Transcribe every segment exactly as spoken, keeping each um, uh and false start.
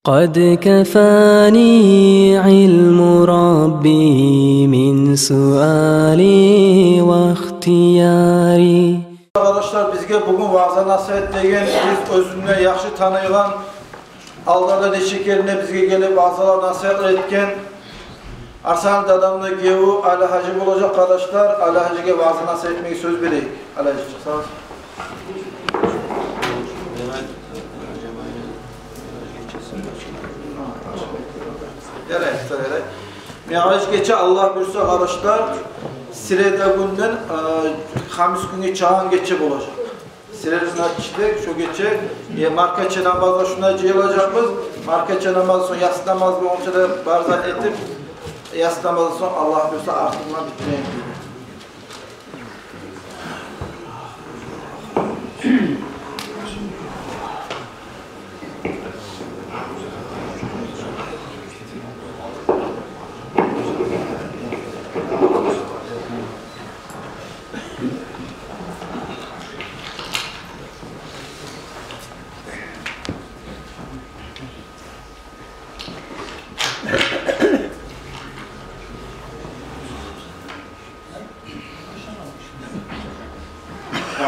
قد كفاني علم ربي من سؤالي واختياري. Къардашлар, бизге бугюн ваъза-насигьат этеген, биз оьзюн де яхшы таныйгъан, алда да нече керен бизге гелип ваъзалар, насигьатлар этген Арсланны дадамны гиеви Алигьажи болажакъ, къардашлар. Алигьажиге ваъза-насигьат этмеге сёз берейик. Алигьажи, чыкъсагъыз. Ярай, ярай. Миъраж гече, Аллагь буюрса, къардашлар, среда гюнден, э, хамис гюнге чыгъагъан гече болажакъ. Среда гюн ичинде шо гече, э, маркача намазгъа шунда жыйылажакъбыз. Маркача намаздан сонг, яссы намаз болгъунча да бар зат этип, яссы намаздан сонг, Аллагь буюрса, артындан битдирейик.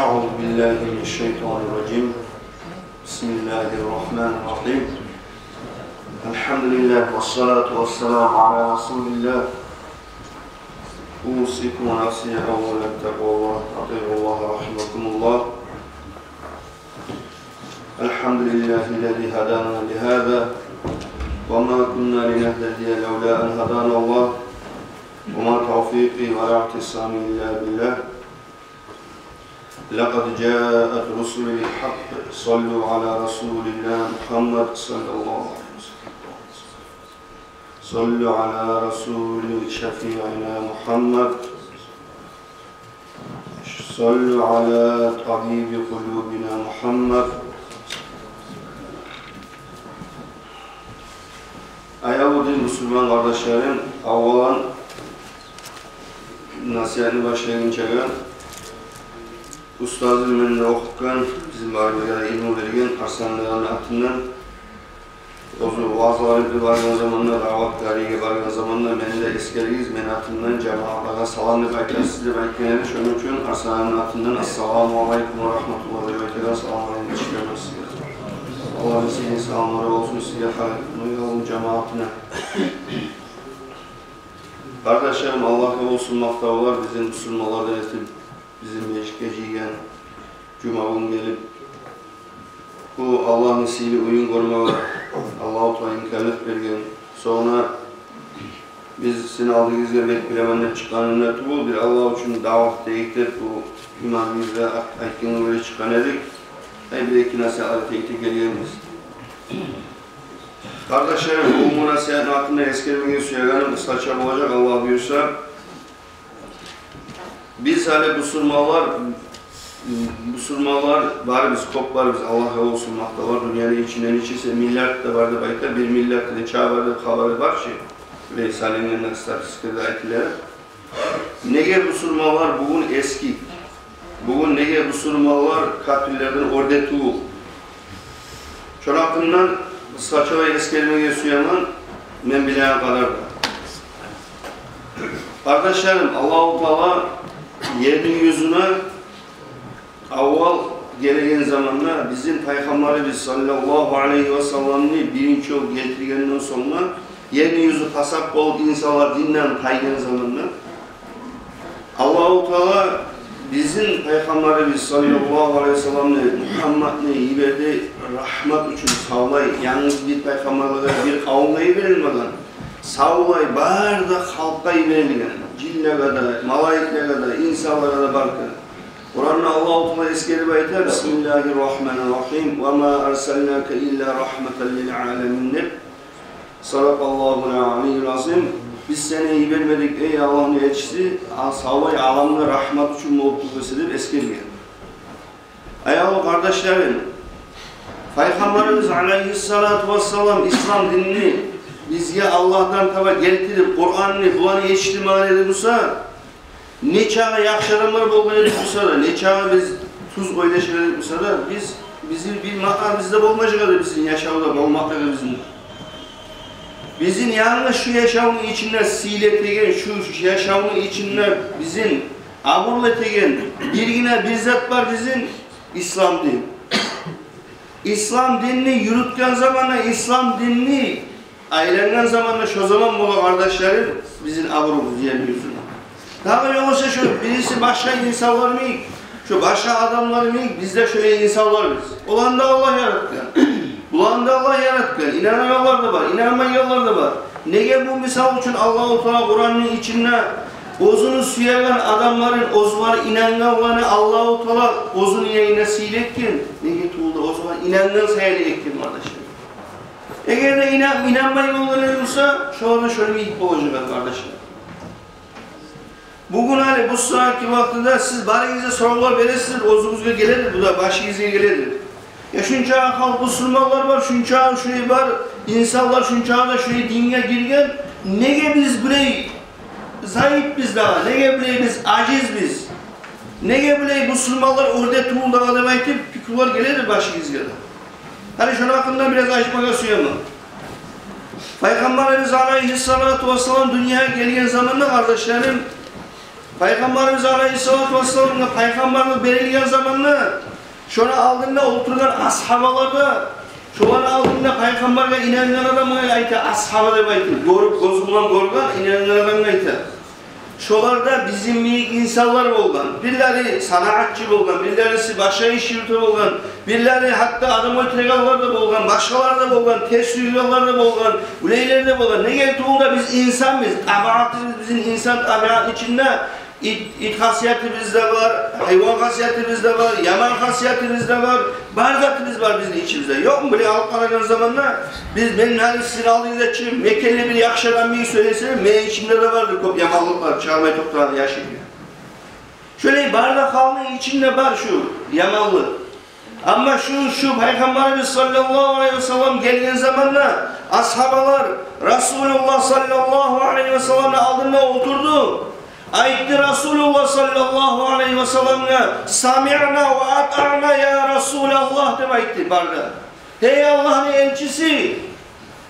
أعوذ بالله من الشيطان الرجيم. بسم الله الرحمن الرحيم. الحمد لله والصلاة والسلام على رسول الله. أوصيكم ونفسي أولا بتقوى الله. أطيعوا الله رحمكم الله. الحمد لله الذي هدانا لهذا وما كنا لنهتدي لولا أن هدانا الله وما توفيقي ولا اعتصامي إلا بالله. لقد جاءت رسل الحق. صلوا على رسول الله محمد صلى الله عليه وسلم. صلوا على رسول شفيعنا محمد. صلوا على طبيب قلوبنا محمد. Аявлу дин бусурман къардашларым, аввалан насигьатны башлайгъынчагъа устазым, мен де охутгъан, бизин барыбызгъа да илму берген Арсланны атындан, оьзю ваъзлагъа баргъан заманда, даъватгъа баргъан заманда, мени де эсгеригиз, мени атымдан жамиятлагъа салам деп айтасыз деп айтгъан эди. Шону учун Арсланны атындан ассаламу алайкум ва рагьматуллагь деп айтагъан саламларымны ишитдиресиз. Аллагьны сыйлы саламлары болсун сизге, гьар Мугъавун жамиятына. Къардашларым, Аллагьгъа болсун макътавлар, бизин бусурманлардан этип, бизин межитге жыйгъан, жума гюн гелип, бу Аллагьны сыйлы уьюн гёрмеге Аллагьу Таала имканлыкъ берген. Сонг биз сизин алдыгъызгъа бек билемен деп чыкъгъаныбыз да тюгюл, бир Аллагь учун даъват этейик деп, бу имамыбыз да айтгъан гьали чыкъгъан эдик. Ай, бир-эки насигьат этейик деп гелгенбиз. Къардашларым, бу насигьатны гьакъында эсгермеге сюегеним къысгъача болажакъ, Аллагь буюрса. Биз гьали бусурманлар, бусурманлар барыбыз, кёп барыбыз, Аллагьгъа болсун макътавлар, дюньяны ичинде нечесе миллиард да бар деп айта, бир миллиард нече бар деп хабар бар чы. Биле салынгъан статистикада айтыла. Неге бусурманлар бугюн эсги? Бугюн неге бусурманлар капирлерден оьрде тюгюл? Шону гьакъындан къысгъача эсгермеге сюемен, мен билеген къадарда. Къардашларым, Аллагьу Таала ерни юзюне аввал гелеген заманда бизин Пайхаммарыбыз саллаллагьу алайгьи ва салламны биринчи ёл гелтиргенден сонг, ерни юзю пасат болуп, инсанлар динден тайгъан заманда, Аллагьу Таала бизин Пайхаммарыбыз саллаллагьу алайгьи ва салламны, Мугьаммадны йиберди рагьмат учун савлай, янгыз бир пайхаммарлагъа, бир къавумгъа йиберилмеген, савлай бары да халкъгъа йиберилген, жинлеге де, малайиклеге де, инсанлагъа да бары да. Къуранда Аллагьу Таала эсгерип айта: «Бисмиллагьи ррагьмани ррагьим. Ва ма арсалнака илла рагьматан лил аламин», — деп. Садакъаллагьул алийюл азим. Биз сени йибермедик, эй Аллагьны элчиси, а савлай аламгъа рагьмат учун болуп туруп эсе, деп эсгерген. Аявлу къардашларым, Пайхаммарыбыз алайгьиссалату вассалам ислам динни бизге Аллагьдан таба гелтирип, Къуранны буланы етишдирмеген эди буса, нечакъы яхшы адамлар болгъан эдик буса да, нечакъы биз тюз ойлашгъан эдик буса да, биз, бизин бир маънабыз да болмажакъ эди бизин яшавда болмакълыгъыбызны. Бизин янгыз шу яшавну ичинде сыйлы этеген, шу яшавну ичинде бизин абурлу этеген биргине бир зат бар бизин: ислам дин. Ислам динни юрютген заманда, ислам динни айлангъан заманда, шо заман бола, къардашларым, бизин абурубуз ер юзюнде. Дагъы ёгъесе шо бириси башгъа инсанлар йимик, шо башгъа адамлар йимик, биз де шолай инсанларбыз. Оланы да Аллагь яратгъан. Буланы да Аллагь яратгъан. Инанагъанлар да бар, инанмайгъанлар да бар. Неге бу, мисал учун, Аллагьу Таала Къуранны ичинде оьзюню сюеген адамларын, оьзлер инангъанланы Аллагьу Таала оьзюню янында сыйлы этген? Неге тюгюл де, оьзлер инангъан саялы этген, къардашлар. Эгер де инан-, инанмай болгъан эди буса, шолар да шолай йимик болажакъ эди, къардашлар. Бугюн гьали бу сагьатгъы вакътиде сиз барыгъыз да соравлар бересиз, оьзюгюзге геледи, бу да башыгъызгъа геледи. Я шунча халкъ, бусурманлар бар, шунча шулай бар, инсанлар шунча да шулай динге гирген, неге биз булай заипбиз дагъы, неге булай биз ажизбиз, неге булай бусурманлар оьрде тюгюл дагъы деп айтып, пикрулар геледи башыгъызгъа да. Гьали шону гьакъында бираз айтмагъа сюемен. Пайхаммарыбыз алайгьиссалату вассалам дюньягъа гелген заманда, къардашларым, Пайхаммарыбыз алайгьиссалату вассаламгъа пайхаммарлыкъ берилген заманда, шону алдында олтургъан асгьабалар да, шоланы алдында пайхаммаргъа инангъан адамгъа айта асгьаба деп айтып, гёрюп, гёзю булан гёрген, инангъан адамгъа айта. Шолар да бизин йимик инсанлар болгъан. Бирлери санаатчы болгъан, бирлериси башгъа иш юрюте болгъан, бирлери гьатта адам оьлтюрегенлер де болгъан, башгъалар да болгъан, терс сюйгенлер де болгъан, улейлер де болгъан. Неге тюгюл де биз инсанбыз, табиатыбыз бизин инсан табиатны ичинде. Ит, ит хасиятыбыз да бар, гьайван хасиятыбыз да бар, яман хасиятыбыз да бар, бар затыбыз бар бизин ичибизде. Ёкъму? Булай алып къарагъан заманда биз, мен гьали сизин алдыгъызда чыгъып, мекенли бир яхшы адам йимик сёйлесем, мени ичимде де бардыр кёп яманлыкълар, чыгъармай токътагъан яшыргъа. Шолай бар да, халкъны ичинде бар шу яманлыкъ. Амма шу, шу Пайхаммарыбыз саллаллагьу алайгьи васаллам гелген заманда асгьабалар Расулуллагь саллаллагьу алайгьи васалламны алдында олтурду. Айтды Расулуллагь саллаллагьу алайгьи васалламгъа: «Самиъна ва атаъна, я Расулаллагь», — деп айтды бар да. «Гьей Аллагьны элчиси,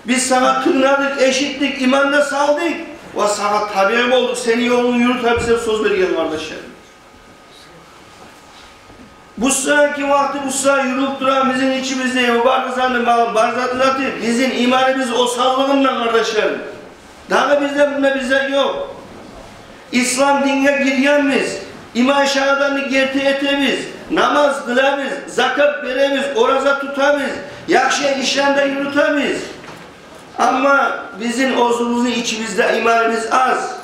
биз сагъа тынгладыкъ, эшитдик, иман да салдыкъ ва сагъа табиъ болдукъ, сени ёлунгну юрютебиз», — деп сёз берген, къардашлар. Бу сагьатгъы вакъти, бу сагьат юрюп тура бизин ичибизде, о бар затны, бар затны заты бизин иманыбыз осаллыгъындан, къардашлар. Дагъы бизде мунда бир зат ёкъ. Ислам динге гиргенбиз, иман шагьадатны герти этебиз, намаз къылабыз, закат беребиз, ораза тутабыз, яхшы ишлени де юрютебиз. Амма бизин оьзюбюзню ичибизде иманыбыз аз.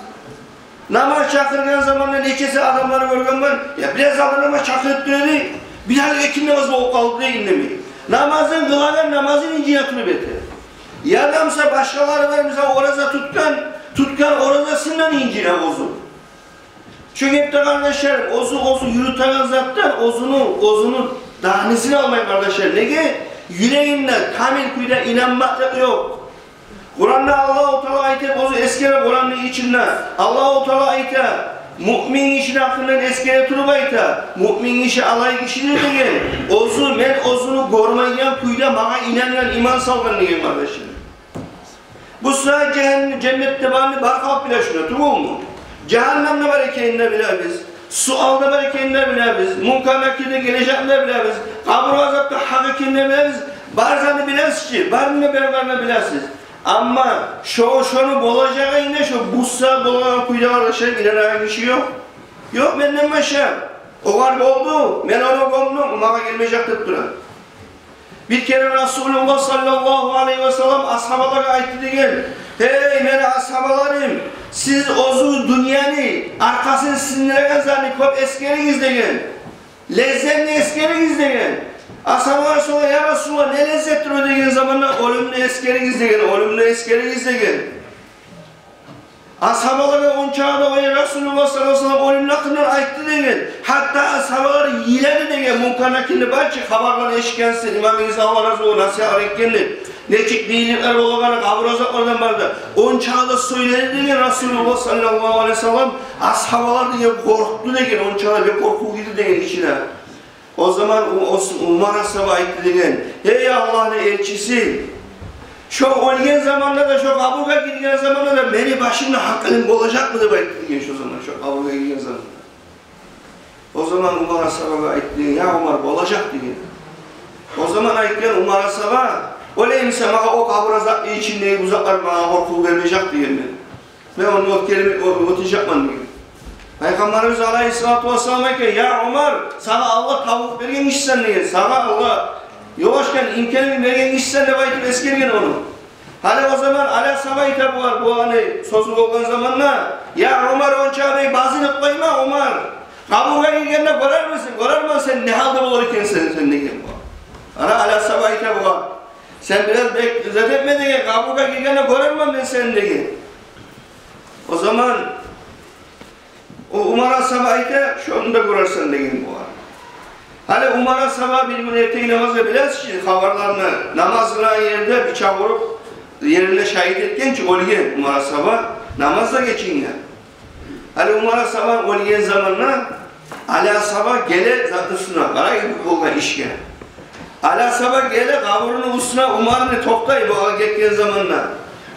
Намаз чакъыргъан заманда нечесе адамлар гёргенмен: «Я, бираз алда намаз чакъырып тура эди, бир гьали экинди намаз болуп къалды», — деген эми. Намазын къылагъан намазын инжине туруп эте. Яда буса башгъалары бар, мисал, ораза тутгъан, тутгъан оразасындан инжине оьзю. Шо гепде, къардашлар, оьзю, оьзю юрютеген затдан оьзюню, оьзюню даннысын алмай, къардашлар. Неге? Юрегинде камил кюйде инанмакълыкъ ёкъ. Къуранда Аллагьу Таала айтып, оьзю эсгере Къуранны ичинде. Аллагьу Таала айта, муъмин гишини гьакъындан эсгере туруп айта: «Муъмин гиши алай гишидир, — деген, — оьзю, мен оьзюню гёрмейген кюйде магъа инангъан, иман салгъан», — деген, къардашлар. Бу сагьат жагьан-, женнетде барны бар халкъ биле шуну, тюгюлмю? Жагьаннемде бар экенин де билебиз. Суалда бар экенин де билебиз. Мункар Накирде гележекни де билебиз. Къабур азапда гьакъ экенин де билебиз. Бар затны билесиз чи, барын да, барын да билесиз. Амма шо, шону болажагъына, шо бу сагьат болагъан кюйде, къардашлар, инанагъан гиши ёкъ. Ёкъ менден башгъа. Огъар болду, мен ону гёмдюм, о магъа гелмежек деп тура. Бир керен Расулуллагь саллаллагьу алайгьи васаллам асгьабалагъа айтды деген: «Гьей, мени асгьабаларым, сиз оьзю дюньяны аркъасын сындырагъан затны кёп эсгеригиз», — деген. «Леззетни эсгеригиз», — деген. Асгьабалар сорай: «Я Расулуллагь, не леззетдир о?» — деген заманда: «Оьлюмню эсгеригиз», — деген, «оьлюмню эсгеригиз», — деген. Асгьабалагъа онча да, ой, Расулуллагь саллаллагьу алайгьи васаллам оьлюмню гьакъындан айтды деген. Гьатта асгьабалар йылады деген. Мункар Накирни бар чы, хабарларын эшитгенсиз, имамыгъыз, Аллагь рази болсун, насигьат этгенди. Нечик къыйынлыкълар болагъаны къабур азаплардан бар да. Онча да сёйледи деген Расулуллагь саллаллагьу алайгьи васаллам, асгьабалар деген къоркъду деген, онча да бир къоркъув гирди деген ичине. О заман У-, Ос-, Умар асгьаба айтды деген: «Гьей Аллагьны элчиси, Шо оьлген заманда да, шо къабургъа гирген заманда да мени башымда гьакъылым болажакъмы деп айтды деген шо заман, шо къабургъа гирген заманда. О заман Умар асгьабагъа айтды деген: «Я Умар, болажакъ», – деген. О заман айтгъан Умар асгьаба: «Ойлаймысан, магъа о къабур азапны ичиндеги бу затлар магъа къоркъув бермежек?» – деген. «Мен, мен ону оьтгерме-, о-, оьтежекмен», – деген. Пайхаммарыбыз алайгьиссалату вассалам айтгъан: «Я Умар, сагъа Аллагь тавпыкъ берген гишисен, – деген, – сагъа Аллагь ёл ачгъан, имканын берген гишисен», – деп айтып эсгерген ону. Гьали о заман Али асгьаба айта бугъар, бу аны сёзю болгъан заманда: «Я Умар, онча бек базынып къойма, Умар. Къабургъа гиргенде гёрермисен, гёрермен сен не гьалда болур экенсен сен», – деген бу. Ана Али асгьаба айта бугъар: «Сен бираз бек зат этме, – деген, – къабургъа гиргенде гёрермен мен сени», – деген. О заман о Умар асгьаба айта: «Шону да гёрерсен», – деген бугъар. Гьали Умар асгьаба бир гюн эртен намазгъа, билесиз чи хабарланы, намаз къылагъан ерде бичакъ уруп, еринде шагьит этген чи, оьлген Умар асгьаба, намаз да гечинген. Гьали Умар асгьаба оьлген заманда Али асгьаба геле затны уьстюне, къарай болгъан ишге. Али асгьаба геле къабурну уьстюне, Умарны токътай, бугъар гетген заманда.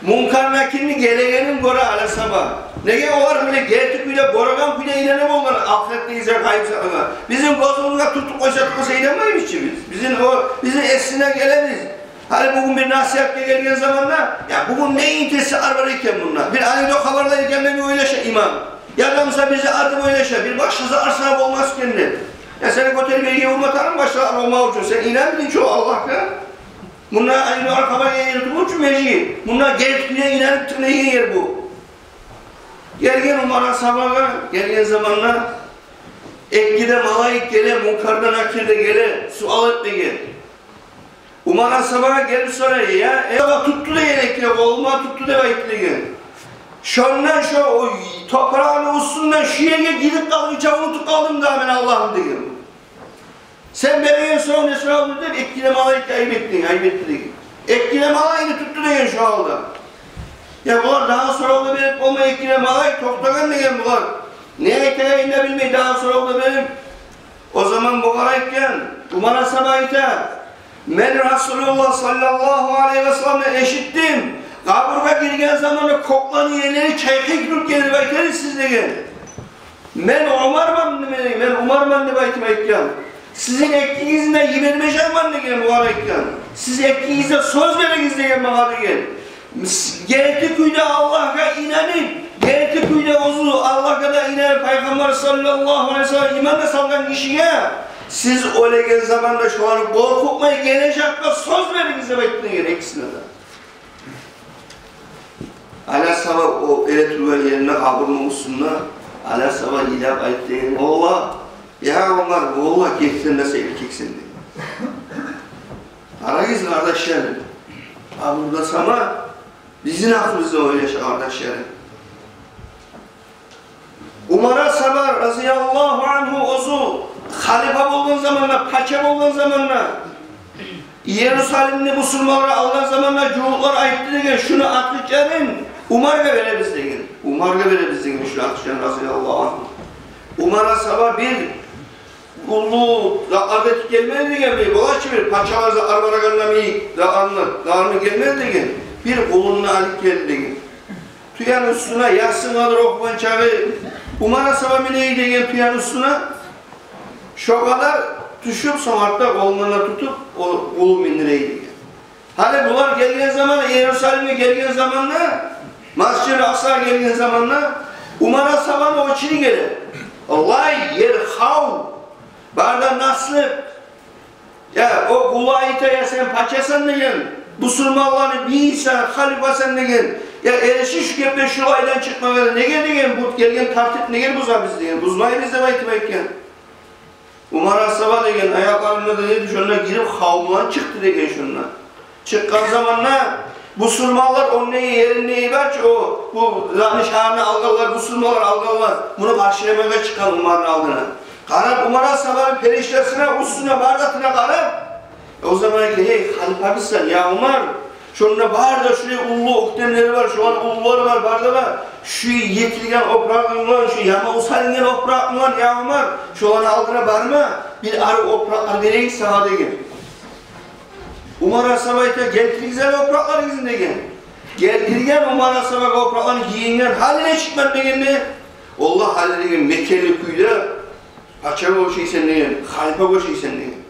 Мункар Накирни гелегенин гёре Али асгьаба. Неге олар булай герти кюйде, гёреген кюйде айлана болгъан ахыратда иза къайып сакълагъан? Бизин гёзюбюзге тутуп къойса, тутмаса айланмаймыз чы биз. Бизин о, бизин эсине гелебиз. Гьали бугюн бир насигьатгъа гелген заманда, я, бугюн не интереслер бар экен мунда? Бир анекдот хабарлар экен деп ойлаша имам. Я да буса бизин артып ойлаша, бир башгъа зат арсана болмас экен деп. Я сени гётерип ерге урма тарыкъ башгъа зат болмакъ учун. Сен инанмайсан чы о Аллагьгъа. Мунда анекдот хабар ерге турмакъ учун межит. Мунда герти кюйде инанып тынглайгъан ер бу. Гелген Умар асгьабагъа, гелген заманда эки де малайик геле, Мункар да Накир де геле, суал этмеге. Умар асгьабагъа гелип сорай: «Я, э, тутду, – деген, – эки де къолума тутду», – деп айтды деген. «Шондан, шо, о, топуракъны уьстюнден шу ерге гирип къалгъынча унутуп къалдым да мен Аллагьны», – деген. «Сен берген сонг не сорадынг?» – деп, эки де малайик айып этди, айып этди деген. «Эки де малайик тутду», – деген, «шо гьалда». «Я, булар дагъы сорав да берип болмай, эки де малайик токътагъан», – деген, «булар не айтагъанын да билмей, дагъы сорав да берип». О заман бугъар айтгъан, Умар асгьаба айта: «Мен Расулуллагь саллаллагьу алайгьи васалламдан эшитдим, къабургъа гирген заманда кёклени, ерлени чайкъайып туруп гелип айта эдигиз сиз», – деген. «Мен Умарман, – деген, – мен Умарман», – деп айтып айтгъан. «Сизин экигизни де йибермежекмен, – деген, – бугъар айтгъан. Сиз экигиз де сёз беригиз, – деген, – магъа», – деген. Герти кюйде Аллагьгъа инанып, герти кюйде оьзю Аллагьгъа да инанып, Пайхаммар саллаллагьу алайгьи васаллам иман да салгъан гишиге сиз оьлеген заманда шоланы къоркъутмай гележекге сёз беригиз деп айтды деген экисине де. Али асгьаба о эретургъан еринде, къабурну уьстюнде, Али асгьаба йылап айтды деген: «Валлагь, я Умар, валлагь, гертиден де сен эркексен», – деди. Къарагъыз, къардашларым, къабурда сама бизин гьакъыбызда ойлаша, къардашларым. Умар асгьаба разияллагьу ангьу оьзю халифа болгъан заманда, пача болгъан заманда, Иерусалимни бусурманлар алгъан заманда, жугьутлар айтды деген: «Шуну ачгъычларын Умаргъа беребиз», – деген. «Умаргъа беребиз», – деген шуну ачгъычларын, разияллагьу ангьу. Умар асгьаба бир уллу затлар этип гелмеди деген, бир болачы бир пачалар затлар барагъанда ми затланы, затланы гелмеди деген. Бир къулун алып гелди деген. Тюени уьстюне Ясин къадар охугъан чагъы Умар асгьаба миней деген тюени уьстюне. Шо къадар тюшюп, сонг артда къолундан да тутуп, о къулун миндирей деген. Гьали булар гелген заманда, Иерусалимге гелген заманда, Масжидил Акъсагъа гелген заманда, Умар асгьабаны очури геле. Валлагь, ер хав, бары да насып. Я, о къулгъа айта: «Я, сен пачасан, – деген, – бусурманланы бийисен, халифасан, – деген. – Я, эрише шу гепге, шулайдан чыкъмагъа, неге, – деген, – бу гелген тартип неге бузабыз?» – деген. «Бузмайбыз», – деп айтып айтгъан. Умар асгьаба деген аякъларында да, деди, шонда гирип, хав булан чыкъды деген шонда. Чыкъгъан заманда бусурманлар, ону еринде бар чы, о, бу затны, шагьарны алгъанлар, бусурманлар алгъанлар, муну къаршыламагъа чыкъгъан Умарны алдына. Къарап Умар асгьабаны периштесине, уьстюне, бар затына къарап, о заман айтгъан: «Гьей, халифабызсан, я Умар, шонда бары да шулай уллу оьктемлери бар, шоланы уллулары бар, бары да бар. Шу етилген опуракъ булан, шу яман усалынгъан опуракъ булан, я Умар, шоланы алдына барма, бир арив опуракълар берейик сагъа», – деген. Умар асгьаба айта: «Гелтиригиз гьали опуракъларыгъызны», — деген. Гелтирген Умар асгьабагъа опуракъланы, гийинген, гьали нечикмен дегенде, валлагь, гьали деген мекенли кюйде пачагъа ошайсан деген, халипагъа ошайсан деген.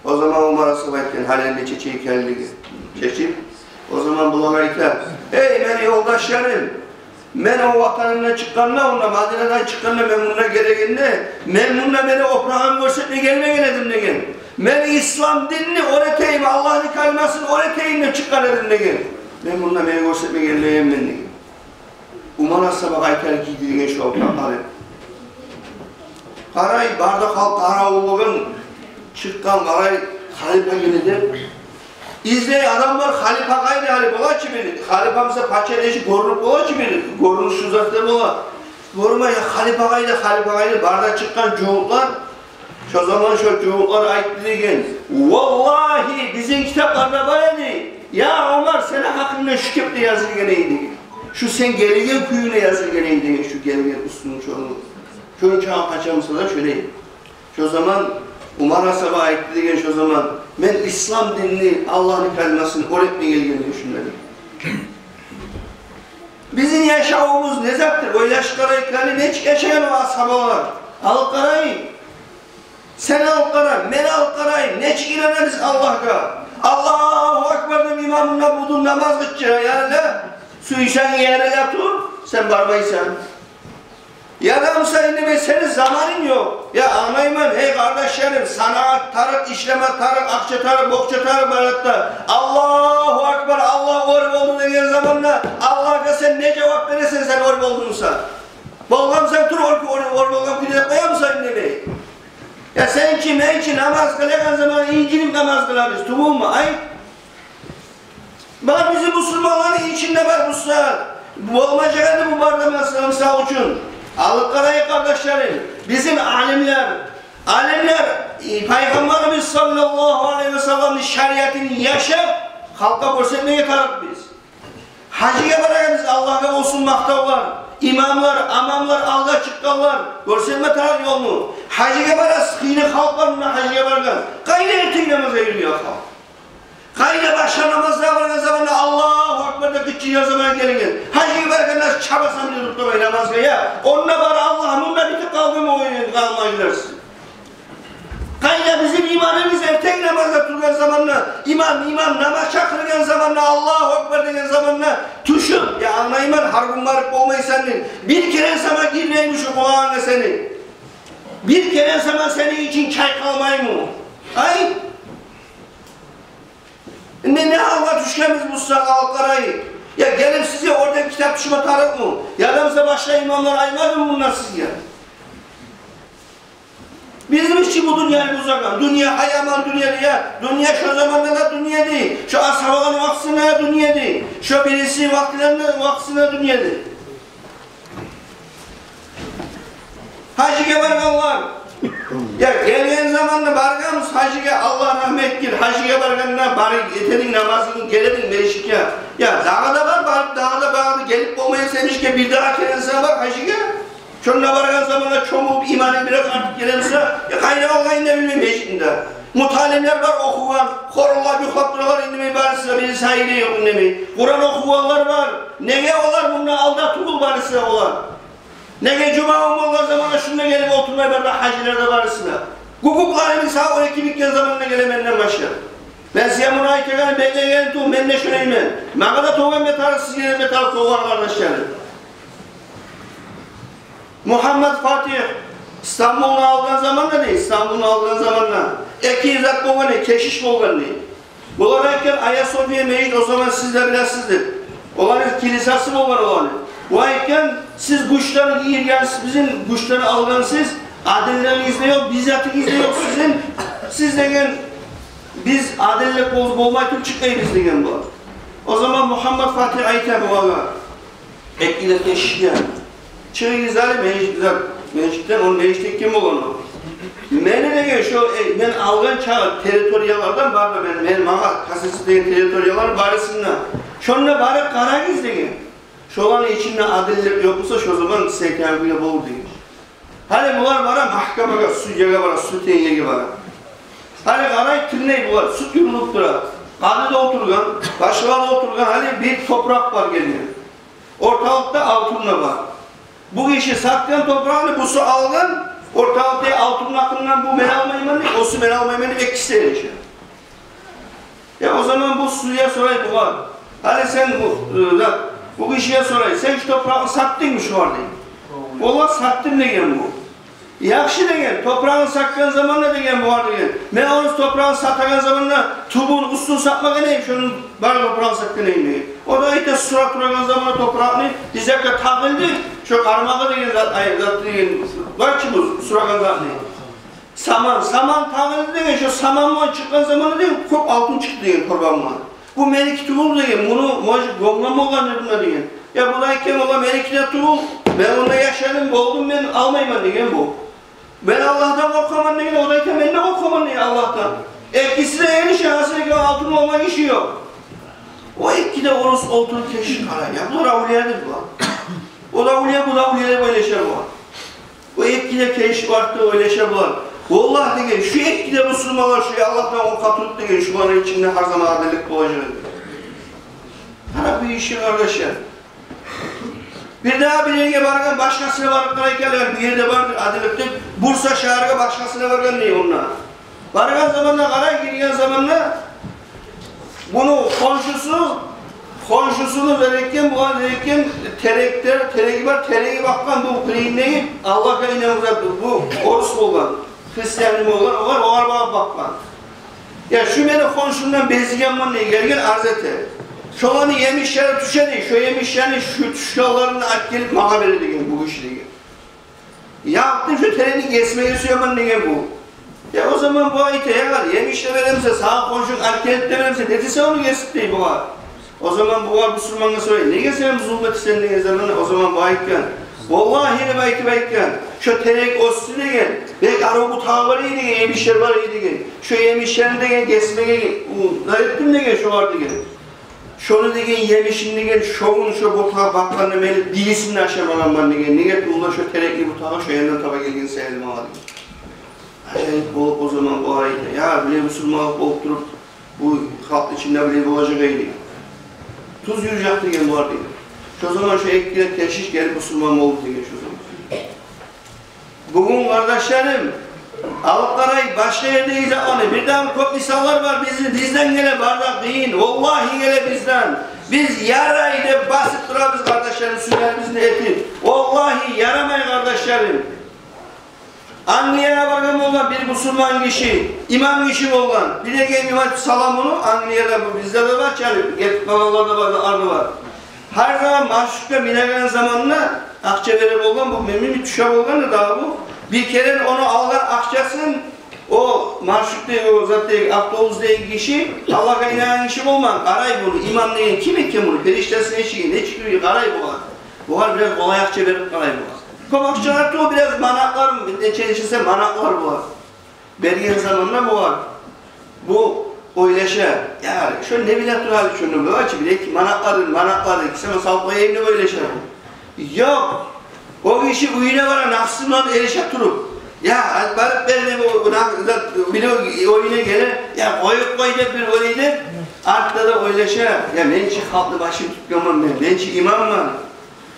О заман Умар асгьаба айтгъан: «Гьали энни чечейик гьали», — деген. Чечип, о заман булагъа айта: «Эй, мени ёлдашларым, мен о ватанымдан чыкъгъанда, онда Мадинадан чыкъгъанда, мен мунда гелегенде, мен мунда мени опурагъымны гёрсетме гелмеген эдим, — деген. — Мен ислам динни оьр этейим, Аллагьны калимасын оьр этейим деп чыкъгъан эдим, — деген. — Мен мунда мени гёрсетме гелмегенмен», — деген. Умар асгьабагъа къайтарып гийдирген шо опуракъланы. Къарай, бары да халкъ къаравуллугъун чыкъгъан, къарай, халипа геле деп. Излей адамлар, халипа къайда, гьали бола чы бир, халипа буса пача деши гёрюнюп бола чы бир, гёрюнюш шу затда бола. Гёрмей, я халипа къайда, халипа къайда, бары да чыкъгъан жугьутлар. Шо заман шо жугьутлар айтды деген: «Валлагь, бизин китапларда бар эди, я Умар, сени гьакъынгда шу кепде язылгъан эди, — деген. — Шу сен гелген кююнге язылгъан эди, — деген, — шу гелген уьстюнг шону, шону чагъы къачан буса да шолай». Шо заман Умар асгьаба айтды деген шо заман: «Мен ислам динни, Аллагьны калимасын оьр этме гелгенмен шунда», — деген. Бизин яшавубуз не затдыр? Ойлашып къарайыкъ гьали, нечик яшагъан о асгьабалар? Алып къарайыкъ. Сен алып къара, мен алып къарайым, нечик инанабыз Аллагьгъа? «Аллагьу акбар» деп имамынга будун намаз къычыра, яни, сюйсенг еринде тур, сен бармайсан. Яда буса, энни мен, сени заманынг ёкъ. Я, англайман, гьей къардашларым, санагъат тарыкъ, ишлеме тарыкъ, акъча тарыкъ, бокъча тарыкъ, баратта. «Аллагьу акбар, Аллагь оьр болду» деген заманда Аллагьгъа сен не жавап бересен, сен оьр болдунг буса? Болгъан буса, тур, оьр, оьр, оьр болгъан кюйде деп къоямысан, энни мен? Я сен чи, мен чи намаз къылагъан заман инжинип намаз къылабыз, тюгюлмю? Ай, бар, бизин бусурманланы ичинде бар буса, болмажакъ эди бу бары да, масала, мисал учун. Алып къарайыкъ, къардашларым, бизин алимлер, алимлер, э, Пайхаммарыбыз саллаллагьу алайгьи ва салламны шариатын яшап, халкъгъа гёрсетмеге тарыкъ биз. Гьажгъа барабыз, Аллагьгъа болсун макътавлар, имамлар, амамлар, алгъа чыкъгъанлар, гёрсетме тарыкъ ёлну. Гьажгъа барасыз, къыйны халкъ бар мунда гьажгъа баргъан. Къайда эртен намазгъа юрюйген халкъ? Къайда башгъа намазгъа баргъан заманда «Аллагьу акбар» деп къычыргъан заман гелген? Гьажгъа баргъанда чабасан деп туруп турмай намазгъа, я? Онда бар Аллагь, мунда битип къалды муъмин, къалмайлар. Къайда бизин иманыбыз? Эртен намазгъа тургъан заманда, имам, имам намаз чакъыргъан заманда, «Аллагьу акбар» деген заманда тюшюп, я, англайман, гьар гюн барып болмайсан, бир керен сама гирмейми шу къулагъынга сени? Бир керен сама сени ичин чайкъалмаймы? Ай! Энни не гьалгъа тюшгенбиз буса, алып къарайыкъ. Я гелип сизге оьрден китап тюшме тарыкъмы? Яда буса башгъа имамлар айтмадымы мунда сизге? Бизин чи бу дюньяны бузагъан. Дюнья гьайван дюнья дей, я. Дюнья шо заманда да дюнья эди. Шо асгьабаланы вакътисинде де дюнья эди. Шо бириси вакътилеринде, вакътисинде де дюнья эди. Гьажгъа баргъанлар. Я, гелген заманда баргъанбыз гьажгъа, Аллагь рагьмат этгир. Гьажгъа баргъанда барып этединг намазынгны, гелединг межитге. Я, дагъы да бар, барып, дагъы да, дагъы да гелип болмайсан, межитге бирдагъы керен сама бар гьажгъа. Шонда баргъан заманда чомулуп, иманынг бираз артып геле буса, я, къайда къалгъан, энни билмеймен, межитинг де. Муталимлер бар охугъан, хоруллап юхлап туралар, энни билмеймен, барысы да, бириси гьайы да ёкъ, энни билмеймен. Къуран охугъанлар бар. Неге олар мунда алда тюгюл барысы да олар? Неге жума гюн болгъан заманда шунда гелип олтурмай бары да гьажилер де, барысы да? Гюгюклерин сагьат он эки битген заманда геле менден башлап. Мен сизге муну айтагъаным бек де гелин тюгюл, мен де шолайман. Магъа да тёгюлме тарыкъ, сизге де этме тарыкъ тёгюл, къардашларым. Мугьаммад Фатигь Стамбулну алгъан заманда, дей, Стамбулну алгъан заманда эки зат болгъан, дей, кешиш болгъан, дей. Булар айтгъан, Айя София межит, о заман сиз де билесиз деп. Оланы килисасы болгъан оланы. Бу айтгъан, сиз гючлени ийгенсиз, бизин гючлени алгъансыз, адиллигигиз де ёкъ, бир затыгъыз да ёкъ сизин. Сиз деген, биз адиллик бол-, болмай туруп чыкъмайбыз деген бу. О заман Мугьаммад Фатигь айта булагъа, экилерге шия: «Чыгъыгъыз гьали межит-, зат, межитден, ону межит этген болгъан о. Мени, деген, шо, э, мен алгъан чакъы территориялардан бары да, мен, мен, магъа касасы деген территориялар барысында. Шонда барып къарагъыз, деген. Шоланы ичинде адиллик ёкъ буса, шо заман сиз айтагъан кюйде болур», — деген. Гьали булар бара магькамагъа, судьягъа бара, суд этеген ерге бара. Гьали къарай, тынглай булар, суд юрюлюп тура. Къады да олтургъан, башгъалар да олтургъан, гьали бир топуракъ бар гелген. Орталыкъда алтын да бар. Бу гиши сатгъан топурагъын, бусу алгъан, орталыкъда алтын гьакъындан бу мен алмайман деп, осу мен алмайман деп, экиси де эрише. Я о заман бу судья сорай бугъар: «Гьали сен бу, э, зат, бу гишиге сорай, сен шу топуракъны сатдынгмы шугъар?» — деген. «Валлагь, сатдым», — деген бу. «Яхшы, — деген, — топурагъын сатгъан заманда, — деген, — бугъар, — деген, — мен ону топурагъын сатагъан заманда тюбюн, уьстюн сатмагъан эдим, шону бар топурагъын сатгъан эдим», — деген. О да айта: «Сура турагъан заманда топуракъны, бизге тагъылды шо къармагъы деген зат, ай, зат деген, бар чы бу сурагъан затны. Саман, саман тагъылды, — деген, — шо саман булан чыкъгъан заманда, — деген, — кёп алтын чыкъды, — деген, — торбамдан. Бу меники тюгюл, — деген, — муну, может, гёнгем болгъандыр муна», — деген. Я бу да айтгъан: «Валлагь, меники де тюгюл, мен онда яшадым, болдум, мен алмайман», — деген бу. «Мен Аллагьдан къоркъаман», — деген, о да айта: «Мен де къоркъаман», — деген, — «Аллагьдан». Экиси де эрише, гьасили алтын болмагъан гиши ёкъ. О эки де орус олтуруп, кешип къарай: «Я булар авлиядыр булар. О да авлия, бу да авлия», — деп ойлаша булар. О эки де кешип артда ойлаша булар: «Валлагь, — деген, — шу эки де бусурманлар, шу Аллагьдан къоркъа туруп, — деген, — шуланы ичинде гьар заман адиллик болажакъ эди». Къара бу иши, къардашлар. Бир дагъы бир ерге баргъан, башгъасына барып къарай гелген, бир ерде бардыр адиллик деп, Бурса шагьаргъа башгъасына баргъан дей онда. Баргъан заманда къарай, гирген заманда муну хоншусу, хоншусуну берген, бугъар берген тереклер, тереги бар, тереги бакъгъан бу къырыйындагъы, Аллагьгъа инанмай, бу орус болгъан, христиан болгъан, огъар, огъар багъып бакъгъан. «Я шу мени хоншумдан безигенмен», — дей, гелген арз эте. «Шоланы емишлери тюше, — дей, — шо емишлени шу тюшгенлерин алып гелип магъа бере», — деген бу гиши, деген. «Якътым, шу терекни гесмеге сюемен», — деген бу. Я о заман бу айта: «Я къардашлар, емиш де беремисен, сагъа хоншунг алып гелип де беремисен, неге сен ону гесип?» — дей бугъар. О заман бугъар бусурмангъа сорай: «Неге сен зулму этесен?» — деген заманда, о заман бу айтгъан: «Валлагь, — деп айтып айтгъан, — шо терек оьсдю, — деген, — бек арив бутагъы бар эди, — деген, — емишлер бар эди, — деген. — Шо емишлерин, — деген, — гесмеге, у, зат этдим, — деген, — шогъар, — деген. — Шону, — деген, — емишин, — деген, — шо гюн шо бутагъа бакъгъанда мени бирисин де ашамагъанман, — деген. — Неге тюгюл де шо терекни бутагъы шо яндан таба гелген саялы магъа», — деген. Ажайып болуп о заман бу айта: «Я, биле бусурман болуп туруп, бу халкъны ичинде биле болажакъ эди. Тюз юрюжек эди булар», — деген. Шо заман шо эки де кешиш гелип бусурман болду, деген, шо заман. Бугюн, къардашларым, алып къарай башгъа ердеги затланы. Бир дагъы кёп мисаллар бар. Бизин, бизден геле бары да къыйын. Валлагьи, геле бизден. Биз ярай деп басып турабыз, къардашларым, сюегенибизни этип. Валлагьи, ярамай, къардашларым. Англияда баргъан болгъан бир бусурман гиши, имам гиши болгъан. Билеген имам саламуну Англияда, бу бизде де бар, чалып гетип къалгъанлар да бар, арды бар. Гьар заман маршрутгъа минеген заманда акъча бере болгъан, бу мени тюше болгъан да дагъы бу. Бир керен ону алгъан акъчасын о маршрутдагъы, о затдагъы, автобусдагъы гиши, Аллагьгъа инангъан гиши болгъан, къарай буну, имам деген ким экен, буну периштасын эшитген, нечик юрюй, къарай бугъар. Бугъар бираз къолай акъча берип къарай бугъар. Кёп акъчалар тюгюл, бираз манатлар, нече эшитсе манатлар бугъар. Берген заманда бугъар, бу ойлаша: «Я, шо не биле тура гьали шону, бу ачы бир-эки манатлар, манатлар, эки сама салып къояйым», — деп ойлаша. Ёкъ. О гиши уьюне бара, нафсы булан эрише туруп: «Я, гьали барып бер», — деп, о, о, на-, зат, бир о-, уьюне геле, «Я, къоюп къой», — деп бир ойлай деп, артда да ойлаша: «Я, мен чи халкъны башын тутгъанман, мен, мен чи имамман.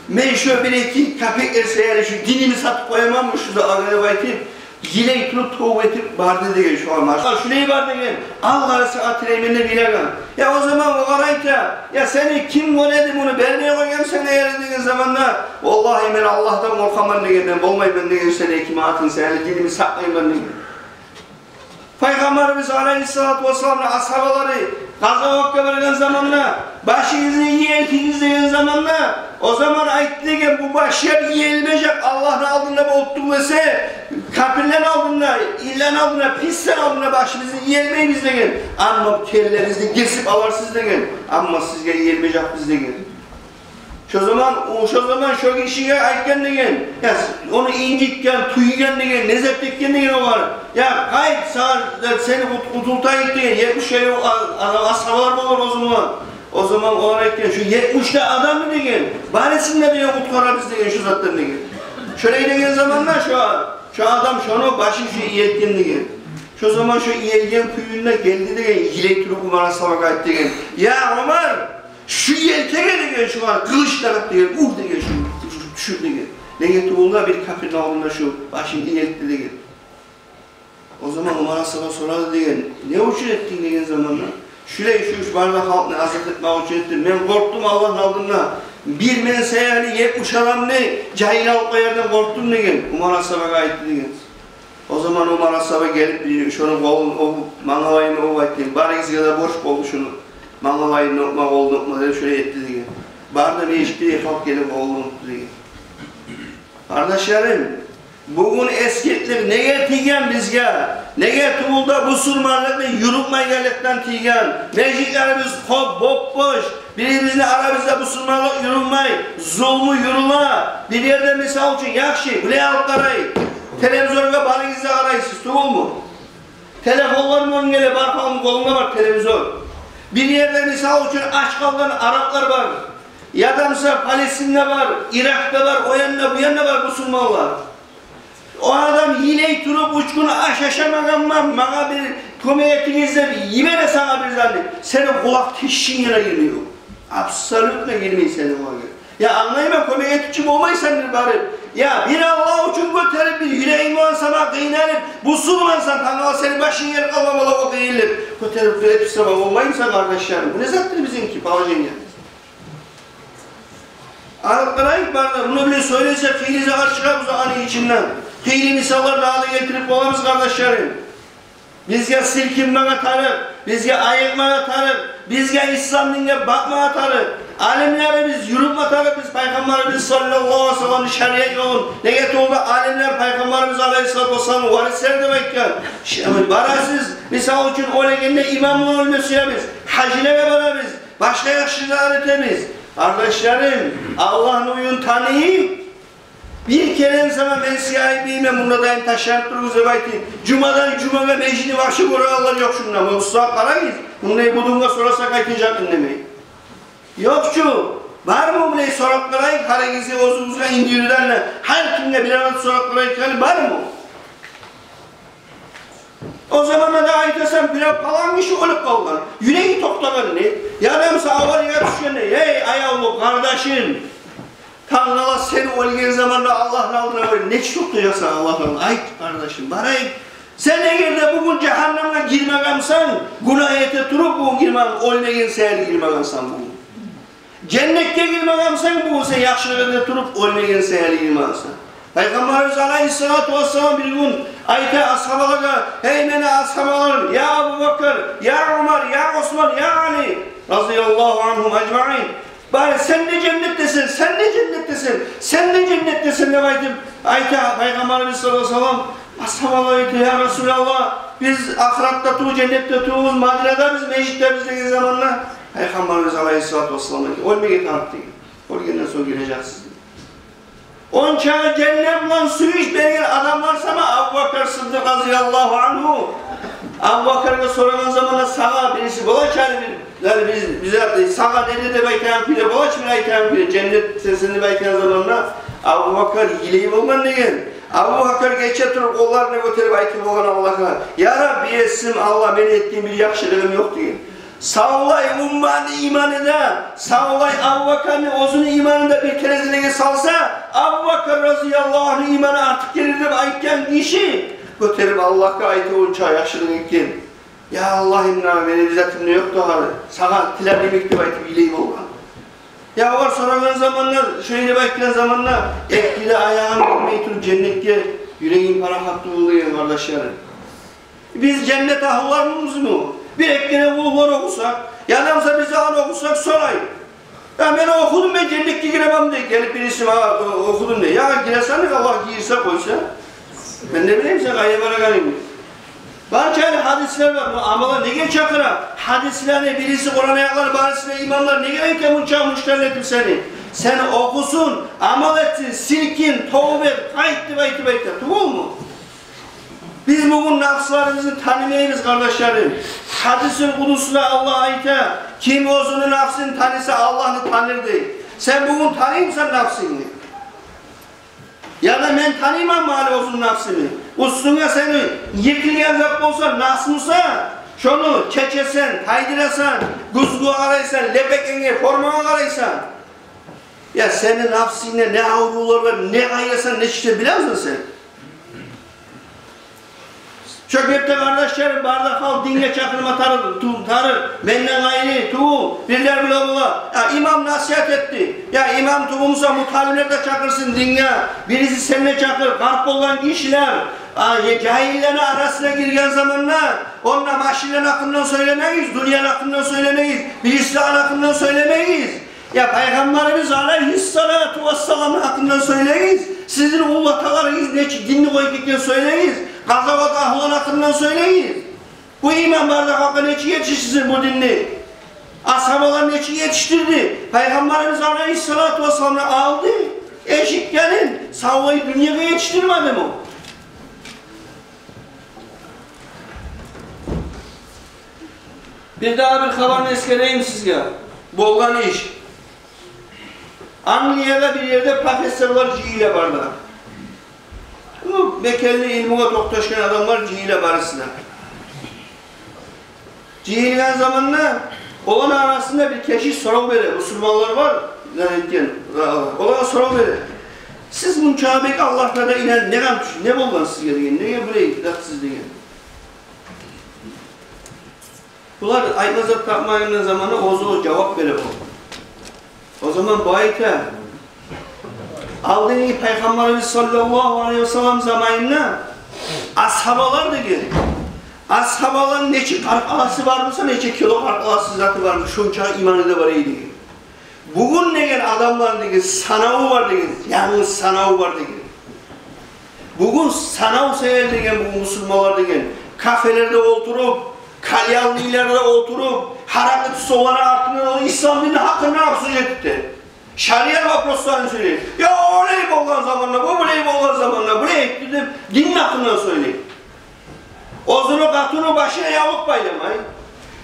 Мен шо бир-эки капек берсе, яни, шо динимни сатып къояманмы шо да, агъа», — деп айтып, йылай туруп, товба этип барды, деген, шо амал. Шулай бар, деген, алгъарысы атырайман деп билеген. Я о заман огъар айта: «Я, сени ким гёреди, муну бермей къойгъан сен эгер?» — деген заманда: «Валлагьи, мен Аллагьдан къоркъаман, — деген, — мен болмайман, — деген, — сени ким атынг, сени динимни сатмайман», — деген. Пайхаммарыбыз алайгьиссалату вассаламны асгьабалары къазаватгъа баргъан заманда, «Башыгъызны ийигиз», — деген заманда, о заман айтды, деген: «Бу башлар ийилмежек Аллагьны алдында болуп тюгюл эсе, капирлени алдында, инлени алдында, пислени алдында башыбызны иймейбиз, — деген, — амма келлебизни гесип аларсыз, — деген, — амма сизге иймежекбиз», — деген. Шо заман, о, шо заман шо гишиге айтгъан, деген, я, ону инжитген, тюйген, деген, не зат этген, деген, огъар. «Я, къайт, сагъа, сени къут-, къутултайыкъ», — деген, етмиш йыл а-, а-, асгьабалар болгъан о заман. О заман огъар айтгъан: «Шо етмиш де адаммы, — деген, — барысын да, — деген, — къутгъарабыз, — деген, — шо затдан», — деген. Шолай деген заманда шо, шо адам шону башын шо ийген, деген. Шо заман шо иелген кююнде гелди деген, йылай туруп Умар асгьабагъа айтды деген: «Я Умар, шу элтеге деген, шугъар къылыч тарыкъ деген, ур деген, шуну тюшюр деген. Неге тюгюл де бир капирни алдында шу башын иелтди» деген. О заман Умар асгьаба сорады деген: «Не учун этдинг?» деген заманда: «Шулай шу, шу бары да халкъны азат этмек учун этдим. Мен къоркъдум Аллагьны алдында, бир мен саялы етмиш адамны жайын алып къоярдан къоркъдум» деген. Умар асгьабагъа айтды деген. О заман Умар асгьаба гелип, бир шону къолун оьбюп, мангалайын оьбюп айтды: «Барыгъызгъа да борч болду шуну. Мангалайын оьпме, къолун оьпме», — деп шолай этди деген. Бары да межитге халкъ гелип къолун оьптю деген. Къардашларым, бугюн эсгиклик неге тийген бизге? Неге тюгюл де бусурманлыкъны юрютмейгенликден тийген. Межитлерибиз къоп, боп-бош. Бир-бирибизни арабызда бусурманлыкъ юрюлмей, зулму юрюле. Бир ерде, мисал учун, яхшы, булай алып къарайыкъ. Телевизоргъа барыгъыз да къарайсыз, тюгюлмю? Телефонлар булан геле, бар халкъны къолунда бар телевизор. Бир ерде, мисал учун, ач къалгъан араплар бар. Яда буса Палестинде бар, Иракъда бар, о янда, бу янда бар бусурманлар. О адам йылай туруп, уьч гюн аш ашамагъанман, магъа бир кёмек этигиз деп йибере сагъа бир затны. Сени къулакъ тешигинге де гирмей о. Абсолютно гирмей сени къулакъынга. Я, англайман, кёмек этичи болмайсан бир барып. Я, бир Аллагь учун гётерип, бир юрегинг булан сама къыйналып, бусурмансан, тангала сени башынг ерге къалма бола о къыйынлыкъ. Гётерип, гётерип сама болмаймысан, къардашларым? Бу не затдыр бизинки положениебиз? Алып къарайыкъ бары да, муну булан сёйлесе, хыйлы затгъа чыгъабыз аны ичинден. Хыйлы мисаллар дагъы да гелтирип болабыз, къардашларым. Бизге силкинмеге тарыкъ, бизге айыкъмагъа тарыкъ, бизге ислам динге бакъмагъа тарыкъ. Алимлерибиз юрютме тарыкъ биз Пайхаммарыбыз саллаллагьу алайгьи ва салламны шариат ёлун. Неге тюгюл де алимлер Пайхаммарыбыз алайгьиссалату вассаламны варислери деп айтгъан. Ш-, барасыз, мисал учун, оьлегенде имам булан оьлме сюебиз, гьажлагъа барабыз, башгъа яхшы ишлер этебиз. Къардашларым, Аллагьны уьюн таныйыкъ. Бир керен сама мен сизге айтмайман, мунда дайым ташланып туругъуз деп айтып, жумадан жумагъа межитни башы гёрегенлер ёкъ шунда. Муна бусагьат къарагъыз, мундай будунга сорасакъ, айтажакъ, индемей. Ёкъ чу, бармы булай, сорап къарайыкъ, гьаригизге, оьзюгюзге индивидуально, гьар кимге бир арат сорап къарайыкъ, яни бармы? О заманда да айтасан, бирев, палан гиши оьлюп къалгъан, юреги токътагъан деп. Яда буса авария тюшген деп. Эй, аявлу къардашым, тангала сен оьлген заманда Аллагьны алдына барып нечик токътажакъсан Аллагьны алдына? Айт, къардашым, барайыкъ. Сен эгер де бугюн жагьаннемге гирмегенсен, гюнагь эте туруп бугюн гирмеген, оьлмеген саялы гирмегенсен бугюн. Женнетге гирмегенсен бугюн сен, яхшылыкъ эте туруп, оьлмеген саялы гирмегенсен. Пайхаммарыбыз алайгьиссалату вассалам бир гюн айта асгьабалагъа: «Эй мени асгьабаларым, я Абу Бакр, я Умар, я Усман, я Али, разияллагьу ангьум ажмаин. Бары сен де женнетдесен, сен де женнетдесен, сен де женнетдесен», — деп айтып, айта Пайхаммарыбыз саллаллагьу алайгьи ва саллам. Асгьабалар айта: «Я Расулаллагь, биз ахыратда тюгюл, женнетде тюгюлбюз, Мадинада биз, межитде биз», — деген заманда, Пайхаммарыбыз алайгьиссалату вассалам айта: «Оьлмеге тарыкъ», — деген. «Оьлгенден сонг гирежексиз», — деген. Ончакъы женнет булан сююнч берген адамлар сама Абу Бакр Сыддыкъ разияллагьу ангьу. Абу Бакргъа сорагъан заманда: «Сагъа бириси бола чы гьали бир, яни биз, биз, сагъа деди деп айтагъан кюйде бола чы бир айтагъан кюйде, женнетдесен деп айтагъан заманда?» Абу Бакр йылай болгъан деген. Абу Бакр гече туруп, къолларын гётерип айтып болгъан Аллагьгъа: «Я Рабби, Есим Аллагь, мен этген бир яхшылыгъым ёкъ», — деген. Савлай умматны иманын да, савлай Абу Бакрны оьзюню иманын да бир терезелеге салса, Абу Бакр разияллагьу ангьу иманы артыкъ гелир деп айтгъан гиши гётерип Аллагьгъа айтып, онча яхшылыкъ этген: «Я Аллагь, инна, мени бир затым да ёкъ дагъы, сагъа тилер йимик», — деп айтып йылай болгъан. Я, олар сорагъан заманда, шолай деп айтгъан заманда, эки де аягъын билмей туруп женнетге юрегим парахат тюгюл деген, къардашларым. Биз женнет агьлуларыбызмы? Бир-эки керен къулгьулар охусакъ, яда буса биз аны охусакъ, сорайыкъ: «Я, мен охудум, мен женнетге гиремен», — дей. Гелип бириси магъа: «О-, охудум», — дей. «Я, гиресен, Аллагь гийирсе, къойса. Мен не билейим сен къайда барагъанынгны?» Барча гьали гьадислер бар. Бу амалгъа неге чакъыра? Гьадислени бириси, Къуран аятлар, барысы да имамлар неге айта мунча муштарлы этип сени? Сени охусун, амал этсин, силкин, товба эт, къайт деп айтып айта. Тюгюлмю? Биз бугюн напсларыбызны танымайбыз, къардашларым. Гьадисул къудусда Аллагь айта: «Ким оьзюню напсын таныса, Аллагьны таныр», — дей. Сен бугюн таныймысан напсынгны? Яда мен таныйманмы гьали оьзюмню напсымны? Уьстюнге сени йыгъылгъан зат болса, нас буса, шону чечесен, тайдырасан, гюзгюге къарайсан, лепекенге, форманга къарайсан. Я сени напсынгда не аврувлар бар, не къайгъысан, нечик де билемисен сен? Шо гепде, къардашларым, бары да халкъ динге чакъырма тарыкъ, ту-, тарыкъ, менден къайры тюгюл, бирлер биле бола. Я имам насигьат этди. Я имам тюгюл буса, муталимлер де чакъырсын динге. Бириси сен де чакъыр, къарт болгъан гишилер. А, я жагьиллени арасына гирген заманда, онда машинлени гьакъындан сёйлемегиз, дюньяны гьакъындан сёйлемегиз, бирисини гьакъындан сёйлемегиз. Я Пайхаммарыбыз алайгьиссалату вассаламны гьакъындан сёйлегиз, сизин уллу аталарыгъыз нечик динни къоюп гетген сёйлегиз, къазават агьлуну гьакъындан сёйлегиз. Бу имам бары да халкъгъа нечик етишдирсин бу динни? Асгьабалар нечик етишдирди? Пайхаммарыбыз алайгьиссалату вассаламны алды, эшитгенин, савлай дюньягъа етишдирмедими? Бирдагъы бир хабарны эсгерейим сизге. Болгъан иш. Англияда бир ерде профессорлар жыйыла барды. Бу мекенли илмугъа токъташгъан адамлар жыйыла барысы да. Жыйылгъан заманда оланы арасында бир гиши сорав бере, мусулманлар бар, зат этген, олагъа сорав бере. Сиз мунча бек Аллагьгъа да инанып, не гьам, не болгъан сизге деген, неге булай затсыз деген. Булар айтма зат тапмайгъан заманда оьзю жавап бере бу. О заман бу айта, алдынгъы Пайхаммарыбыз саллаллагьу алайгьи вассаллам заманында асгьабалар деген, асгьабалар нече къаркъарасы бар буса, нече кило къаркъарасы заты бар буса, шонча иманы да бар эди деген. Бугюн деген адамлар деген санаву бар деген, янгыз санаву бар деген. Бугюн санав саялы деген, бугюн мусулманлар деген кафелерде олтуруп, кальянныйларда олтуруп, гьаракъы тюсюп, оланы артындан, о ислам динни гьакъында обсуждать эте. Шариат вопросларын сёйлей. Я олай болгъан заманда, бу булай болгъан заманда, булай этди деп, динни гьакъындан сёйлей. Оьзюню къатыны башына явлукъ байламай,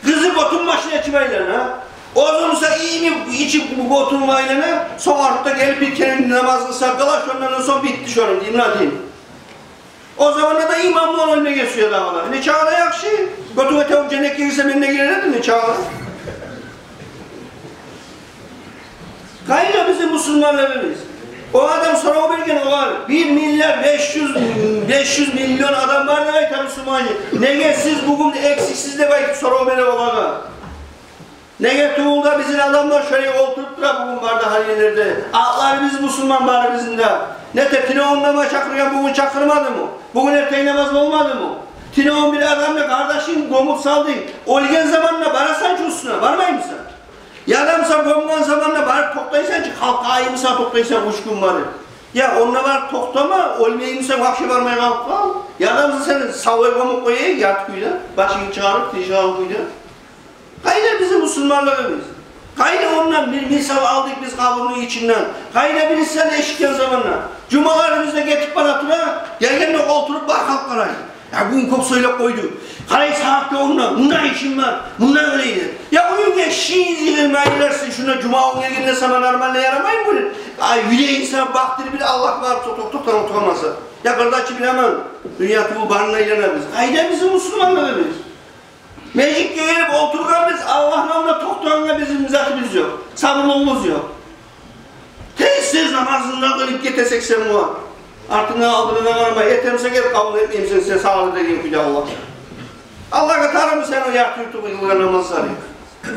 къызы къотун башына ичип айлана. Оьзю буса ийип, ичип къотун айлана. Сонг артда гелип бир керен намаз къылса къыла, шондан сонг битди шону дин, дин. О заманда да имамлар оьлмеге сюе дагъылар. Нечакъы да яхшы. Къотун этип женнетге гирсе, мен де гирер эдим нечакъы. Къайда бизин мусулманлыгъыбыз? О адам сорав берген, олар бир миллиард беш юз, беш юз миллион адам бар деп айта мусулман. Неге сиз бугюн эксиксиз деп айтып сорав бере олагъа? Неге тюгюл де бизин адамлар шолай олтуруп тура бугюн бары да гьар ерлерде? Атларыбыз мусулман барыбызны да. Нете, тюнегюн намаз чакъыргъан, бугюн чакъырмадымы? Бугюн эртен намаз болмадымы? Тюнегюн бир адамны, къардашынг, гёмюп салдынг. Оьлген заманда барасан чы уьстюне, бармаймысан? Яда буса гёмген заманда барып токътайсан чы, халкъгъа аймысан, токътайсан уьч гюн барып. Я онда барып токътама, оьлмеймисен, вообще бармай къалып къал. Яда буса сени савлай гёмюп къояйыкъ ярты кюйде, башынгны чыгъарып, тынч алгъан кюйде. Къайда бизин мусулманлыгъыбыз? Къайда ондан бир мисал алдыкъ биз къабурну ичинден? Къайда бир инсан эшитген заманда? Жумаларыбыз да гетип бара тура, гелгенде олтуруп, бары халкъ къарай. Я бугюн кёп сёйлеп къойду. Къарай сагьатгъа онда, мунда ишим бар, мунда оьлейди. Я уьюнге шиз йыгъылмайлар сен, шунда жума гюн гелгенде сама нормально ярамаймы бу? Ай, уьйде инсан бакъдырып бир Аллагь барып токътап, токътап турмаса. Я къардашым, билемен, дюнья тюгюл, барына айланабыз. Къайда бизин мусулманлыгъыбыз? Межитге гелип олтургъанбыз, Аллагьны алдында токътагъангъа бизин затыбыз ёкъ, сабурлугъубуз ёкъ. Тез-тез намазынгны къылып гетесен сен бугъар. Артынга, алдынга да къарамай, этемисен, гел, къабул этмеймисен сен сагъа деген кюйде Аллагь. Аллагьгъа тарыкъмы сени о ярты юрту къылгъан намазларынг?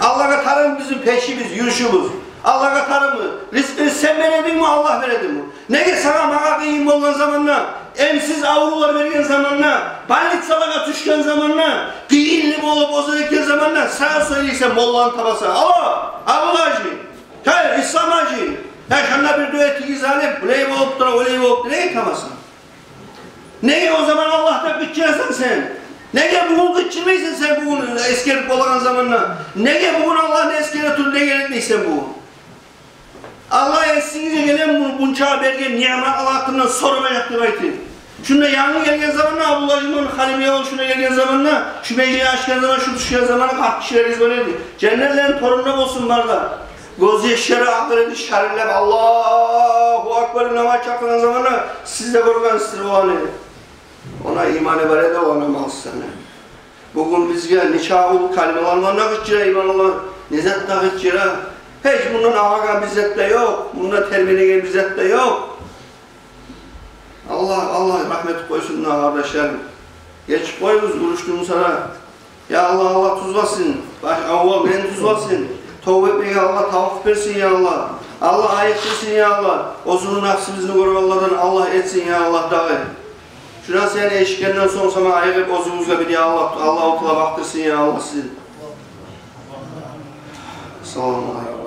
Аллагьгъа тарыкъмы бизин пешибиз, юрюшюбюз? Аллагьгъа тарыкъмы? Ризкъыны сен бередингми, Аллагь бередими? Неге сагъа, магъа къыйын болгъан заманда, эмсиз аврувлар берген заманда, больницалагъа тюшген заманда, къыйынлы болуп, озор этген заманда сагъа сёйлейсен, молланы табасан. Алло, Абдулгьажи, гьей, Исламгьажи, гьей, шунда бир дуа этигиз гьали, булай болуп тура, олай болуп тура, неге табасан? Неге о заман Аллагьдан къычырасан сен? Неге бугюн къычырмайсан сен, бугюн эсгерип болагъан заманда? Неге бугюн Аллагьны эсгере туруп, неге этмейсен бугюн? Аллагь эсигизге гелген бу, мунча берген ниъматлар гьакъында сорамажакъ деп айтып. Шунда янгы гелген заманда, Абдулгьажиман Халимбеков шунда гелген заманда, шу межитни ачгъан заман, шу тюшген заман, къарт гишилеригиз бар эди. Женнетлерини торунда болсун бары да. Гёзьяшлары акъырып, шариллеп, Аллагьу акбар, намаз чакъыргъан заманда сиз де гёргенсиз огъар. Огъар иманы бар эди, о намаз саны. Бугюн бизге нече авул калималар булан да къычыра, иман булан, не зат да къычыра. Гьеч мундан агъагъан бир зат да ёкъ, мундан тербенеген бир зат да ёкъ. Аллагь, Аллагь рагьмат къойсун, къардашларым. Гечип къоюгъуз, урушдум сана. Я Аллагь, Аллагь тюзлесин. Баш аввал мени тюзлесин. Товба этмеге Аллагь тавфикъ берсин, я Аллагь. Аллагь айыкъдырсын, я Аллагь. Оьзюню напсыбызны гёрюп Аллагьдан Аллагь этсин, я Аллагь, дагъы. Шуну сен эшитгенден сонг сама айыгъып оьзюбюзге бир, я Аллагь, Аллагьу Таала бакъдырсын, я Аллагь, сизин. Саламу алейкум.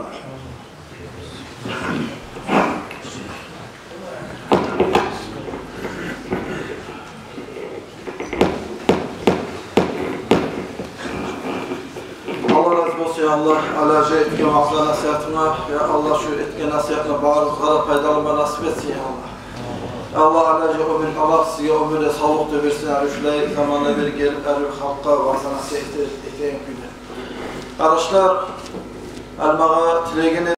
Аллагь рази болсун, я Аллагь, Алиажи этген ваъза-насигьатынга, я Аллагь, шу этген насигьатынга барыбызгъа да пайдаланма насип этсин, я Аллагь. Аллагь, Алиажи, оьмюр, Аллагь сизге оьмюр де, савлукъ да берсин, гьали шулай заманда бир гелип, гьар бир халкъгъа ваъза-насигьат этеген кюйде. Къардашлар, гьали магъа тилегени